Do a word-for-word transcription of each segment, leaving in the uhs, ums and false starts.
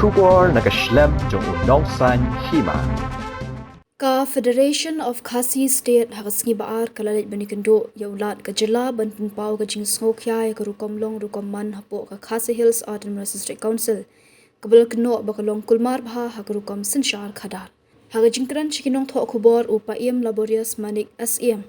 Khubor na ka shlem jong u nongsaiñ hima. Ka Federation of Khasi State ha ka sngi ba ar ka la leit ban ïakynduh ïa u Lat ka jylla ban pynpaw ka jingsngewkhia ïa ka rukom long rukom man hapoh ka Khasi Hills Autonomous District Council, kaba la kynnoh ba ka long kulmar bha ha ka rukom synshar khadar. Ha ka jingkren sha ki nongthoh khubor, u Paiem Laborious Manik, S E M,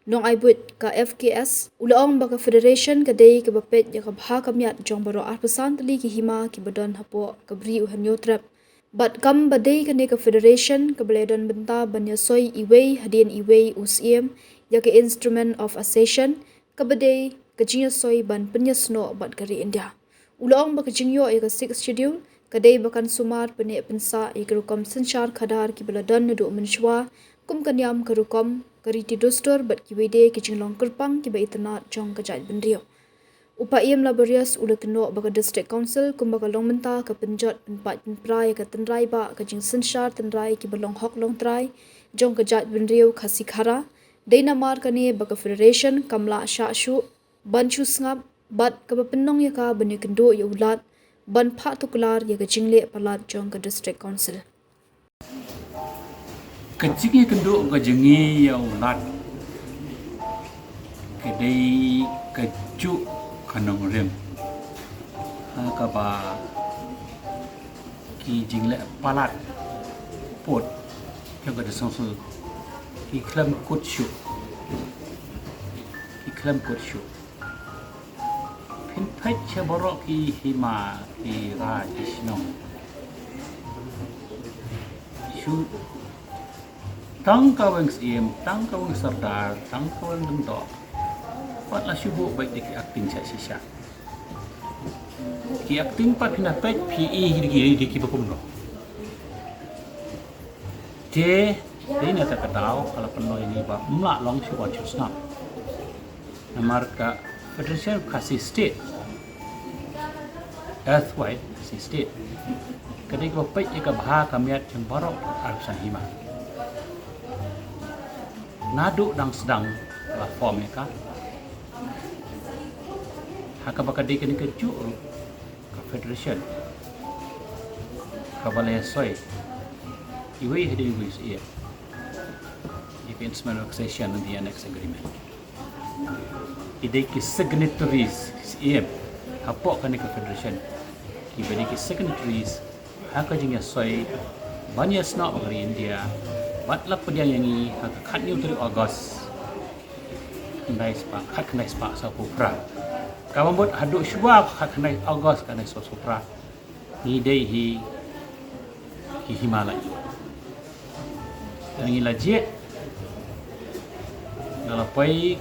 nongai buit ka F K S, u la ong ba ka Federation ka dei kaba peit ïa ka bha ka miat jong baroh arphew san tylli ki hima kiba don hapoh ka Bri u Hynñiewtrep. Bad kam ba dei kane ka Federation kaba la don bynta ban ïasoi iwei hadien iwei u syiem ïa ka Instrument of Accession, kaba dei ka jingïasoi ban pynïasnoh bad ka ri India. U la ong ba ka jingïoh ïa ka Sixth Schedule ka dei ba kan sumar pynneh pynsah ïa ka rukom synshar khadar kiba la don naduh mynshuwa, kum ka niam ka rukom, ka riti dustur bad kiwei de ki jinglong kyrpang kiba itynnad jong ka jaitbynriew. U Paiem Laborious u la kynnoh ba ka District Council kumba ka long mynta ka pynjot pynpait pynpra ïa ka tynrai ba ka jingsynshar tynrai kiba long hok long trai jong ka jaitbynriew Khasi Khara. Dei namar kane ba ka Federation kam lah shah shuh ban shu sngap bad kaba pynlong ïa ka ban ïakynduh ïa u Lat ban phah tuklar ïa ka jingleh palat jong ka District Council. Ka jingïakynduh ka jong ngi ïa u Lat ka dei kajuh ka nongrim ha kaba ki jingleh palat pud jong ka District Council ki khlem kut shuh, ki khlem kut shuh. Phin peit sha baroh ki hima, ki rai, ki shnong. Shu tang ka weng syiem, tang ka weng sordar, tang ka weng lyngdoh, pat la shu buh beit da ki acting sha shisha. Ki acting pat phin peit phi i hi da ki, da ki ba kumno. Te dei na kata ka daw ka la pynlong ïa ngi ba ym lah long shu wan shu sngap. Namar ka Federation of Khasi State, erstwhile Khasi State, ka dei kaba peit ïa ka bha ka miat jong baroh arphew san hima. Naduh dang sdang la form ïa ka, ha kaba ka dei kane kajuh ruh ka Federation kaba la ïasoi iwei hadien iwei syiem ïa ka Instrument of Accession and the Annex Agreement. Ki dei ki signatories, ki syiem hapoh kane ka Federation kiba dei ki signatories ha ka jingïasoi ban ïasnoh bad ka ri India, bad la pdiang ïa ngi ha ka khathynñiew tarik August, khyndai spah, khatkhyndai spah sawphew phra. Kaba mut haduh shuwa khatkhyndai August khatkhyndai spah sawphew phra ngi dei hi ki hima laitluid. Te ngi la jied, la la poi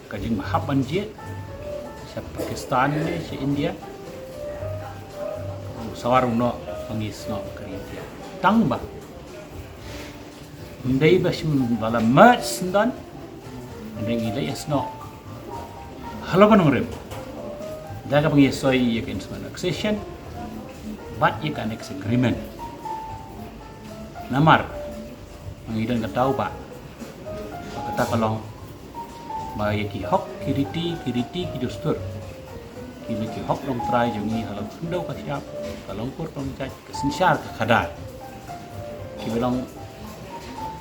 ka jingbahap ban jied sha Pakistan ne sha India. Sawar u noh ba ngi snoh ka ri India. Tang ba ym dei ba shim ba la merge syndon, hynrei ngi la ïasnoh halor ka nongrim da kaba ngi ïasoi ïa ka Instrument of Accession bad ïa ka Annex Agreement. Namar ngi don ka daw ba, ba kata ka long ba ïa ki hok ki riti, ki riti ki dustur, ki ne ki hok longtrai jong ngi halor khyndew ka shyiap, ka longkur ka longjait, ka synshar ka khadar, kiba long,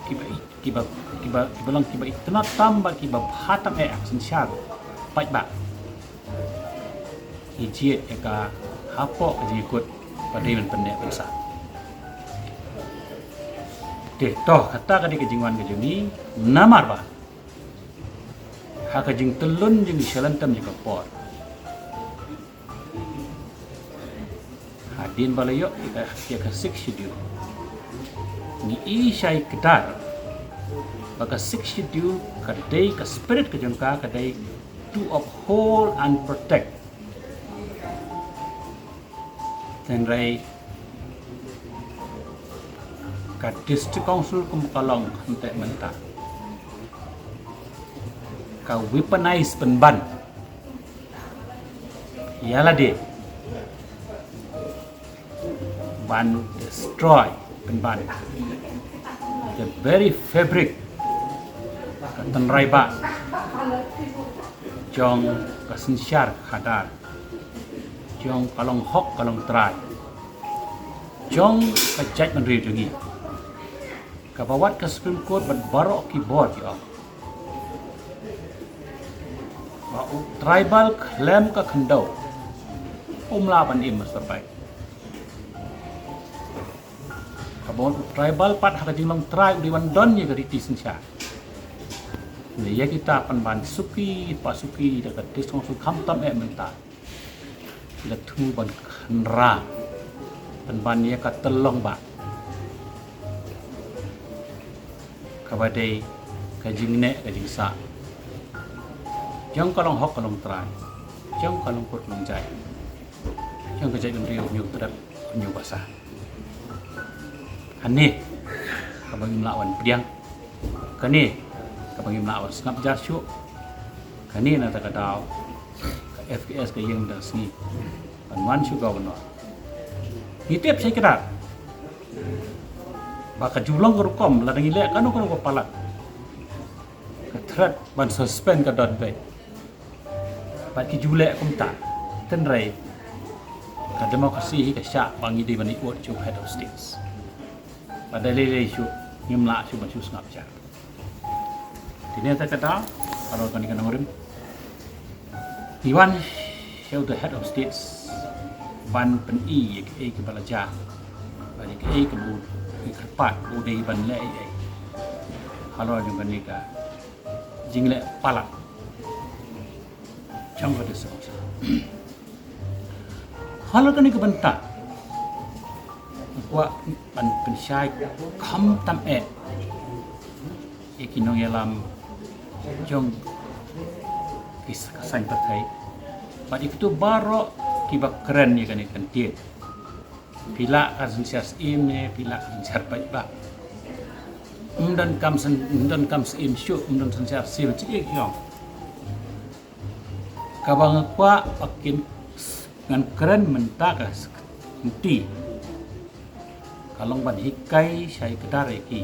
kiba, kiba, kiba, kiba long kiba itynnad tam bad kiba bha tam eh ha ka synshar paidbah. Ngi jied ïa ka hapoh ka jingïakut ba dei ban pynneh pynsah. Te to, kata ka dei ka jingwan ka jong ngi, namar ba ha ka jingtyllun jong ngi sha lynter jong ka por, hadien ba la ïoh ïa ka, ïa ka Sixth Schedule, ngi i shai kdar ba ka Sixth Schedule ka dei, ka spirit ka jong ka ka dei to uphold and protect. Hynrei ka District Council kum ka long hangta mynta, ka weaponize pynban ïa lade ban destroy pynban the very fabric, ka tynrai ba jong ka synshar khadar, jong ka long hok ka long trai. jong ka jaitbynriew jong ngi. Kaba wad ka Supreme Court bad baroh ki bor ki ong ba u tribal khlem ka khyndew um lah ban im, Mister Pai. Kaba wad u tribal pat ha ka jinglong trai u dei ban don ïa ka riti synshar. Ne ïa kita pynban suki pa suki da ka District Council khamtam eh mynta. Ki la thmu ban khynra pynban ïa ka tyllong ba kaba dei ka jingneh ka jingsah jong ka long hok ka long trai, jong ka long kut ka long jait, jong ka jaitbynriew Hynñiewtrep Hynñiewbasa. Kane kaba ngim lah ban pdiang. Kane kaba ngim lah ban sngap jar shuh. Kane na kata ka daw ka F K S ka ïeng da ka sngi ban wan shu Governor. Ngi tip shai kdar ba ka ju long ka rukom lada ngi leh kano kano ka palat, ka threat ban suspend ka don beit. Bad ki ju leh kumta. Tynrai ka democracy hi ka shah ba ngi dei ban ïoh shuh head of states. Lada lei lei shuh ngim lah shuh ban shu sngap jar. Te na kata ka daw, halor kane ka nongrim, ngi wan sha uta head of states ban pyni ïa kaei kaba la jia bad ïa kaei kaba u kyrpad ba u dei ban leh ei ei halor jong kane ka jingleh palat jong ka District Council. Halor kane ka bynta nga kwah ban pynshai khamtam eh ïa ki nongïalam jong ki sa-, ka saiñ pyrthei bad ïa kito baroh kiba kren ïa kane ka kyntien. Phi lah ka synshar syiem ne phi lah ka synshar paidbah, ym don kam syn-, ym don kam syiem shuh, ym don synshar syiem shuh, ïa ki ong. Kaba nga kwah ba kin s-, ngan kren mynta ka s-, kynti ka long ban hikai shai kdar ïa ki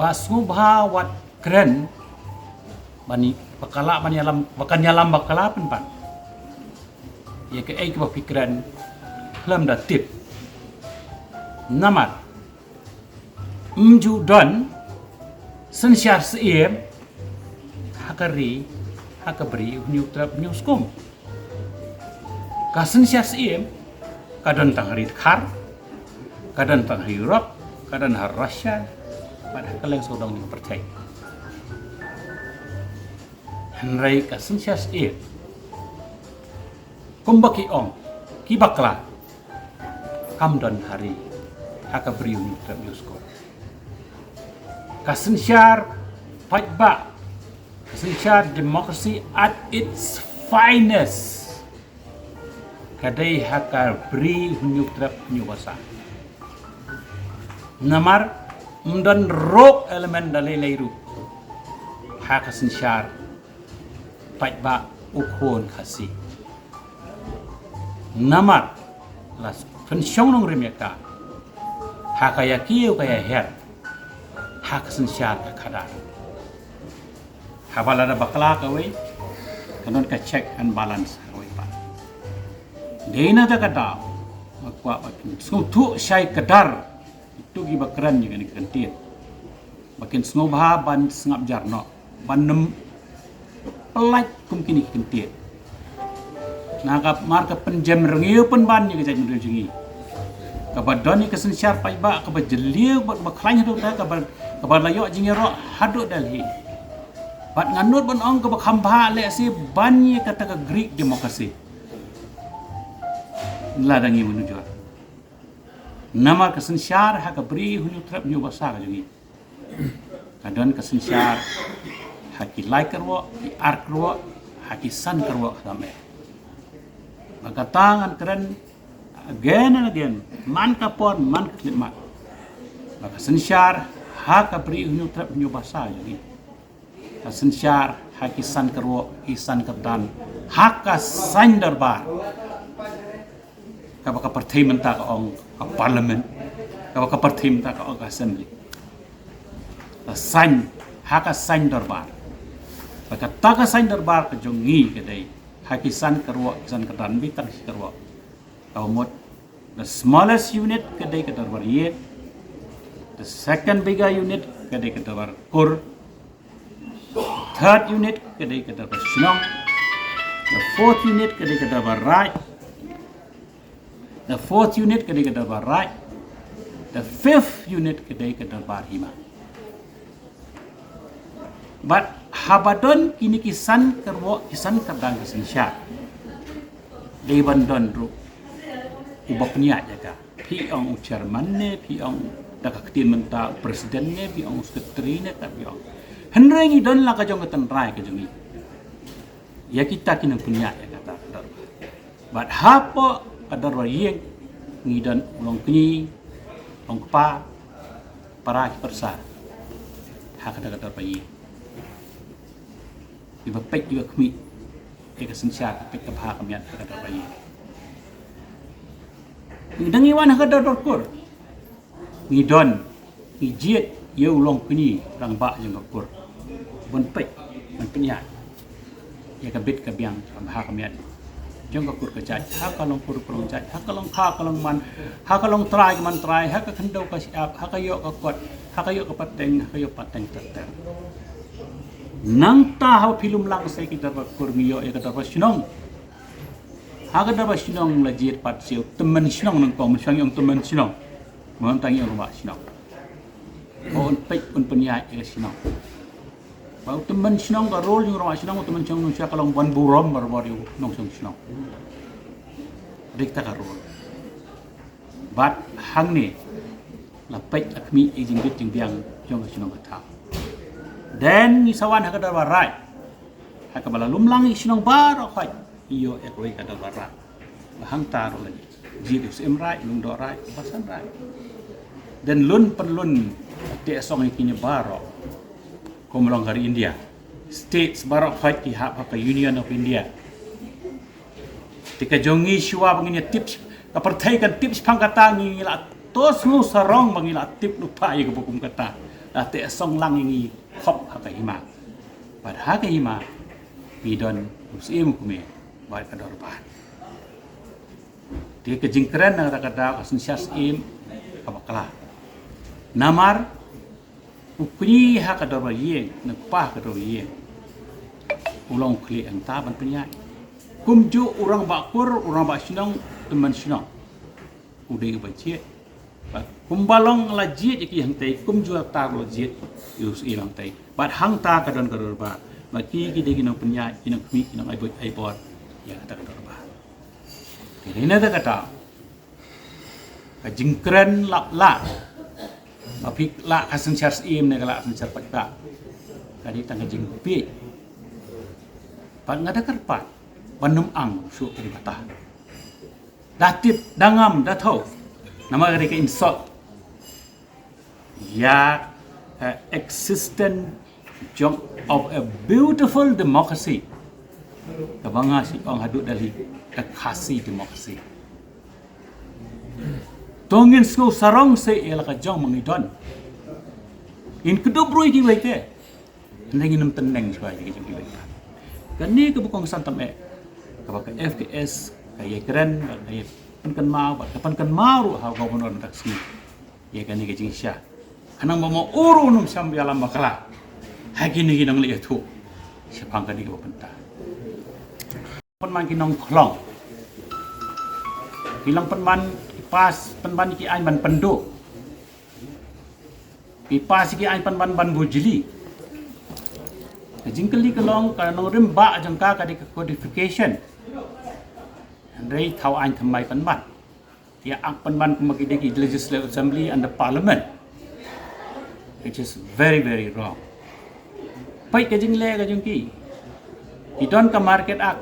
ba sngewbha wat kren ban i-, bakla ban ïalam, ba kan ïalam bakla pynban ïa kaei kaba phi kren khlem da tip. Namar ym ju don synshar syiem ha ka ri, ha ka bri Hynñiewtrep Hynñiewskum. Ka synshar syiem ka don tang ha ri Dkhar, ka don tang ha Europe, ka don ha Russia bad ha kylleng sawdong jong ka pyrthei. Hynrei ka synshar syiem kumba ki ong ki bakla kam don ha ri, ha ka bri Hynñiewtrep Hynñiewskum. Ka synshar paidbah, ka synshar democracy at its finest ka dei ha ka bri Hynñiewtrep Hynñiewbasa. Namar ym don ruh element da lei lei ruh ha ka synshar paidbah u khun Khasi. Namar la pynshong nongrim ïa ka ha ka ïa kiew ka ïa her ha ka synshar ka khadar. Haba lada bakla kawei ka don ka check and balance kawei pat. Dei na kata ka daw nga kwah ba kin sngewthuh shai kdar ito kiba kren ïa kane ka kyntien ba kin sngewbha ban sngap jar noh ban nym pyllait kum kine ki kyntien. Na ka mar ka pynjem rngiew pynban ïa ka jaitbynriew jong ngi kaba don ïa ka synshar paidbah kaba jylliew bad kaba khlaiñ haduh te kaba, kaba la ïoh jingïaroh haduh Delhi. Bad nga nud ban ong kaba kham bha lehse ban ïa kata ka Greek democracy. Lada ngi mynjur namar ka synshar ha ka bri Hynñiewtrep Hynñiewbasa ka jong ngi ka don ka synshar ha ki lai kyrwoh, ki ar kyrwoh, ha ki san kyrwoh kata me. Ba kata ngan kren again and again, man ka por man ka khyllipmat, ba ka synshar ha ka bri Hynñiewtrep Hynñiewbasa jong ngi ka synshar ha ki san kyrwoh, ki san kyrdan, ha ka saiñ dorbar. Kaba ka pyrthei mynta ka ong ka parliament, kaba ka pyrthei mynta ka ong ka assembly. Ka saiñ, ha ka saiñ dorbar. Ba kata ka saiñ dorbar ka jong ngi ka dei ha ki san kyrwoh, ki san kyrdan, bad tang shi kyrwoh. Kaba mut The smallest unit ka dei ka dorbar ïing. The second bigger unit ka dei ka dorbar kur. Third unit ka dei ka dorbar shnong. The fourth unit ka dei ka dorbar raid. The fourth unit ka dei ka dorbar raid. The fifth unit ka dei ka dorbar hima. Bad haba don kine ki san kyrwoh, ki san kyrdan ka synshar, dei ban don ruh uba pynïaid ïa ka. Phi ong u chairman ne, phi ong da ka ktien mynta u president ne, phi ong u secretary ne, ta phi ong. Hynrei ngi don la ka jong ka tynrai ka jong ngi ïa kita ki nongpynïaid ïa kata ka dorbar. Bad hapoh ka dorbar ïing ngi don u longkñi, longkpa, para ki pyrsa ha kata ka dorbar ïing. Iba peit iba khmih ïa ka synshar, ka peit ka bha ka miat ha ka dorbar ïing. Ngi dang ngi wan ha ka dorbar kur, ngi don, ngi jied ïa u longkñi rangbah jong ka kur ban peit, ban pynïaid ïa ka bit ka biang, ka bha ka miat jong ka kur ka jait, ha ka long kur ka long jait, ha ka long kha ka long man, ha ka long trai ka man trai, ha ka khyndew ka shyiap, ha ka ïoh ka kot, ha ka ïoh ka pateng, ha ka ïoh pateng ter ter. Nangta haba phi lum lang sa ki dorbar kur, ngi ïoh ïa ka dorbar shnong. Ha ka dorbar shnong la jied pat sa u tymmen shnong, nangkong mynshuwa ngi ong tymmen shnong. Mynta ngi ong rangbah shnong. Ba un peit un pynïaid ïa ka shnong. Ba u tymmen shnong, ka role jong u rangbah shnong, u tymmen shnong, mynshuwa ka long ban burom barabor ïa u nongshong shnong. Dei kata ka role. Bad hangne la peit la khmih ïa ka jingbit jingbiang jong ka shnong ka thaw. Then ngi sa wan ha ka dorbar raid, ha kaba la lum lang ïa ki shnong baroh khoit, ïoh ïa kawei ka dorbar raid. Ba hangta ruh la jied u syiem raid, u lyngdoh raid, u basan raid. Then lun pynlun, teh song ïa kine baroh. Kum long ka ri India, states baroh khoit ki hap ha ka Union of India. Te ka jong ngi shuwa ba ngin ïa tip, ka pyrthei kan tip shaphang kata, ngi la to sngew sarong ba ngi la tip lypa ïa kaba kum kata. La teh song lang ïa ngi khop ha ka hima. Bad ha ka hima ngi don u syiem u kmie bad ka dorbar. Te ka jingkren na kata ka daw ka synshar syiem ka bakla. Namar u kñi ha ka dorbar ïing, u kpa ha ka dorbar ïing, u long u khlieh hangta ban pynïaid. Kumjuh u rangbah kur, u rangbah shnong, tymmen shnong, u dei uba jied. Bad kumba long la jied ïa ki hangtei, kumjuh ta ruh la jied ïa u syiem hangtei. Bad hangta ka don ka dorbar. Bad ki, ki dei ki nongpynïaid, ki nongkhmih, ki nongai buit ai bor ïa kata ka dorbar. Te dei na kata ka daw ka jingkren lap lah, ba phi lah ka synshar syiem ne ka lah ka synshar paidbah, ka dei tang ka jingbieit. Bad nga da kyrpad ban ym ang shuh ka dei bata. Da tip, da ngam, da thaw, namar ka dei ka insult ïa ka existence jong of a beautiful democracy. Kaba nga shu ong haduh Delhi, the Khasi democracy. To ngin sngew sarong seh ïa la ka jong ma ngi don. Ngin kdup ruh ïa kiwei te, hynrei ngin ym tyneng shuwa ïa ki jong kiwei pat. Kane kaba kongsan tam eh, kaba ka F K S ka ïakren, ka ïa pynkynmaw, bad ka pynkynmaw ruh ha u Governor mynta ka sngi ïa kane ka jingshisha. Khnang ba ma u ruh un ym shym ïalam bakla ha kine ki nongleit ïathuh shaphang kane kaba bynta. Pynban ki nongkhlong, ki long pynban, ki pass pynban ki aiñ ban pynduh, ki pass ki aiñ pynban ban bujli. Ka jingkylli ka long, ka nongrim bah jong ka ka dei ka codification. Hynrei thaw aiñ thymmai pynban. Ïa act pynban kum ki dei ki Legislative Assembly and the Parliament, which is very, very wrong. Peit ka jingleh ka jong ki. Ki don ka Market Act.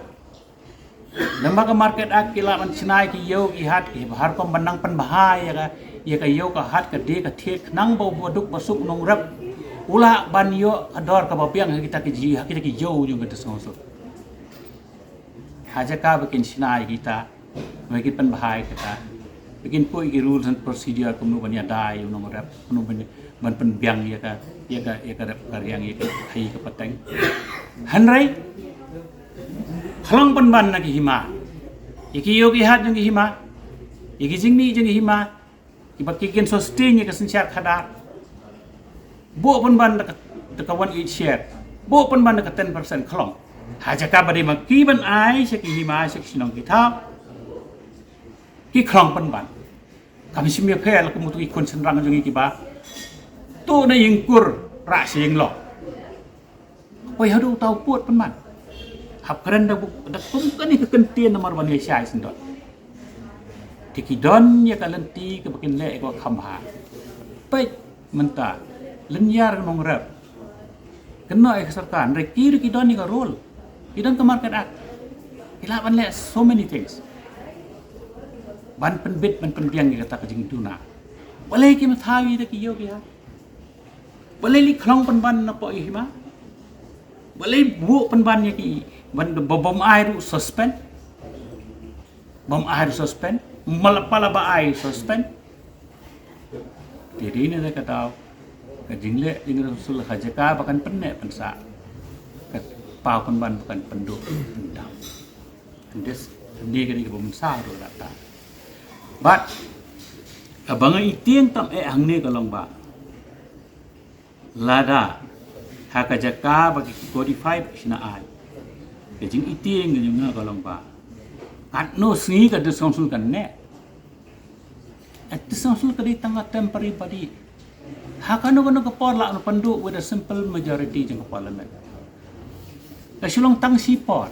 Lem bad ka Market Act ki lah ban shna ïa ki ïew ki hat ki bha rukom ban nang pynbha ïa ka, ïa ka ïew ka hat ka die ka thied khnang ba u baduk basuk u nongrep u lah ban ïoh ka dor kaba biang ha kita ki ji, ha kita ki ïew jong ka District Council. Ha jaka ba kin shna ïa kita, ba kin pynbha ïa kita, ba kin poi ki rules and procedure kumno ban ïada ïa u nongrep, kumno ban, ban pynbiang ïa ka, ïa ka, ïa ka rep ka riang, ïa ka khaïi ka pateng. Hynrei khlong pynban na ki hima, ïa ki ïew ki hat jong ki hima, Ïa ki jingmih jong ki hima, kiba ki kin sustain ïa ka synshar khadar. Buh pynban da ka, da ka one eight share. Buh pynban da ka ten percent khlong. Ha jaka ba dei ma ki ban ai sha ki hima, sha ki shnong ki thaw, ki khlong pynban. Kam shym ïapher la ka mut ki khun shynrang jong ngi kiba tuh na ïing kur, rah sha ïing lok. Poi haduh uta u pud pynban. Hap kren da buk, da kum kane ka kyntien namar ban ïa shai syndon. Te ki don ïa ka lynti kaba kin leh ïa ka kham bha. Peit mynta, lynñiar nongrep. Kynnoh ïa ka sorkar, hynrei ki ruh ki don ïa ka role. Ki don ka Market Act. Ki lah ban leh so many things. Ban pynbit, ban pynbiang ïa kata ka jingduna. Balei kim thaw ïa kita ki ïew ki ha? Balei leit khlong pynban napoh ïa hima? Balei buh pynban ïa ki, ban ba bym ai ruh suspend? Bym ai ruh suspend? Mala pala ba ai suspend? Te dei na ka daw ka jingleh jingïasnoh sngewsih ha jaka ba kan pynneh pynsah, ka paw pynban ba kan pynduh pyndam. Des ne ka dei kaba mynsaw ruh da ta. Bad kaba nga ïa tieng tam eh hangne ka long ba lada ha ka jaka ba ki codify ba ki shna ai, ka jingitieng ka jong nga ka long ba katno sngi ka district council kan neh. Ka district council ka dei tang ka temporary body. Ha kano kano ka por lah ban pynduh with a simple majority jong ka parliament. Ka shu long tang shi por.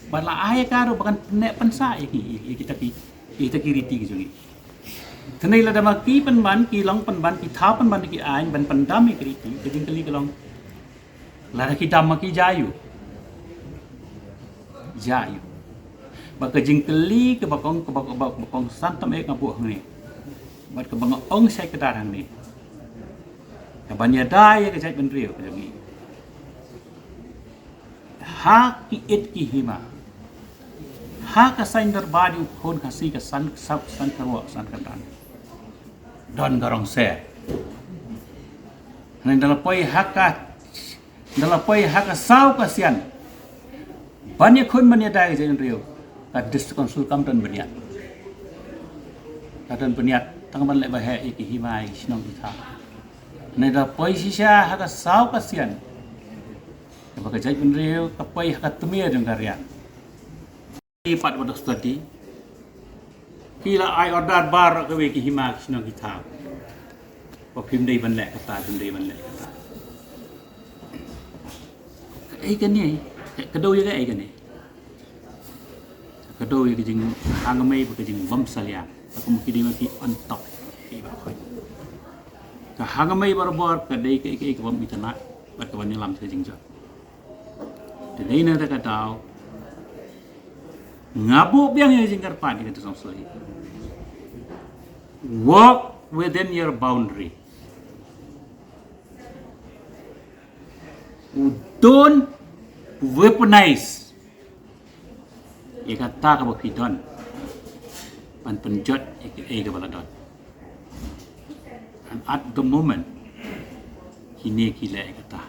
Bad la ai ka ruh ba kan pynneh pynsah ïa ki, ïa kita ki, ïa kita ki riti ki jong ngi. Te ne lada ma ki pynban, ki long pynban, ki thaw pynban ki aiñ ban pyndam ïa ki riti, ka jingkylli ka long, lada ki dam ma ki jia aiu? Jia aiu? Bad ka jingkylli kaba kong, kaba, kaba, kaba kongsan tam eh nga buh hangne, bad kaba nga ong shai kdar hangne, kaban ïada ïa ka jaitbynriew ka jong ngi. Ha ki ïit ki hima, ha ka saiñ dorbar jong u khun Khasi ka san, san, san kyrwoh, san kyrdan, don ka rong ser. Hynrei da la poi ha ka, da la poi ha ka saw ka sian ban ïakhun ban ïada ïa ka jaitbynriew, ka district council kam don bniat. Ka don bniat tang ban leh ba heh ïa ki hima, ïa ki shnong ki thaw. Hynrei da poi shisha ha ka saw ka sian, kaba ka jaitbynriew ka poi ha ka tmier jong ka riat. Ki pat ba dok study, ki la ai order baroh kawei ki hima ki shnong ki thaw, ba phim dei ban leh kata, phim dei ban leh kata. Kaei kane? Ka dei ïa kaei kane? Ka dei ïa ka jinghangamei bad ka jingbym salia. Ka kum ki dei ma ki on top, ki ba khoi. Ka hangamei barabor ka dei kaei kaei ka bym itynnad bad ka ban ïalam ka jingjot. Te dei na kata ka daw nga buh biang ïa ka jingkyrpad ïa ka district council. Work within your boundary. Don't weaponize ïa kata kaba phi don ban pynjot ïa kaei kaba la don. And at the moment, kine ki leh ïa kata.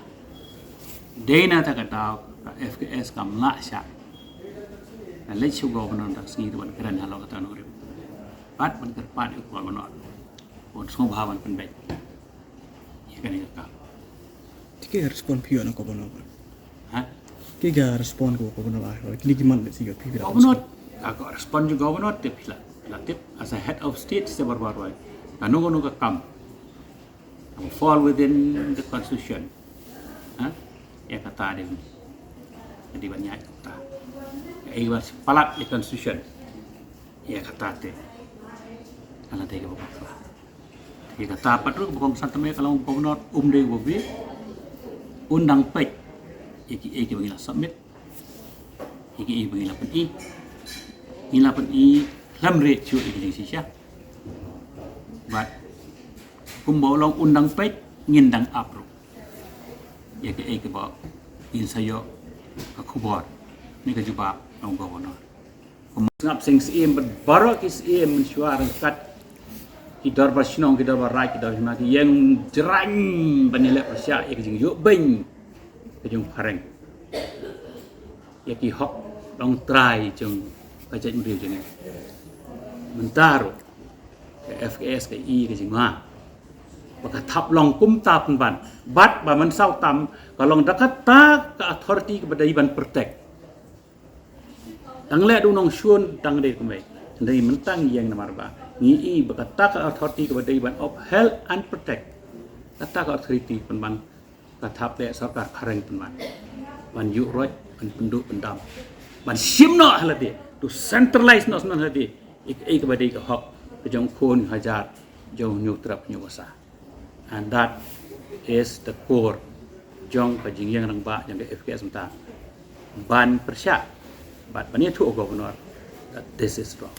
Dei na kata ka daw ka F K S kam lah shah. Nga leit sha u Governor da ka sngi ruh ban kren halor kata, nongrim. Bad ban kyrpad ïa u Governor, ban sngewbha ban pynbeit ïa kane ka kam. Te kaei ka respond phi ïoh na u Governor? Ha? Kaei ka respond ka u Governor ba, kine ki mat leh sha ïoh phi, phi la Governor, ka respond jong u Governor te phi la, phi la tip, as a head of state, sa barabor. Kano kano ka kam kaba fall within the constitution, ha, ïa kata dei, dei ban ïaid kata. Ïa, ïa ba palat ïa constitution, ïa kata te ka la dei kaba bakla. Ïa kata pat ruh ba kongsan tam eh ka long u Governor um dei uba bieit, un dang peit ïa kiei kiba ngi la submit, ïa kiei ba ngi la pyni, ngi la pyni khlem rit shuh ïa ki jingshisha. Bad kumba u long un dang peit, ngin dang ap ruh ïa kiei kiba ngin sa ïoh ka khubor ne ka jubab na u Governor. Kumba sngap seng Syiem bad baroh ki Syiem mynshuwa ryngkat ki dorbar shnong, ki dorbar raid, ki dorbar hima, ki ïeng jrang ban ïaleh pyrshah ïa ka jingïoh beiñ ka jong phareng, ïa ki hok longtrai jong ka jaitbynriew jong ngi. Mynta ruh Ka F K S ka i ka jingma ba ka thap long kumta pynban, bad ba mynsaw tam ka long da kata ka authority kaba dei ban protect. Tang leh du nongshun tang dei kumai. Dei mynta ngi ïeng namar ba ngi i ba kata ka authority kaba dei ban upheld and protect, kata ka authority pynban ka thap leh sorkar phareng pynban ban ïuh roit, ban pynduh pyndam, ban shim noh halade, to centralize noh noh halade i, i kaba dei ka hok ka jong khun hajar, jong hynñiew trep hynñiew basa. And that is the core jong ka jingïeng rangbah jong ka F K S mynta, ban pyrshah bad ban ïathuh u governor that this is wrong.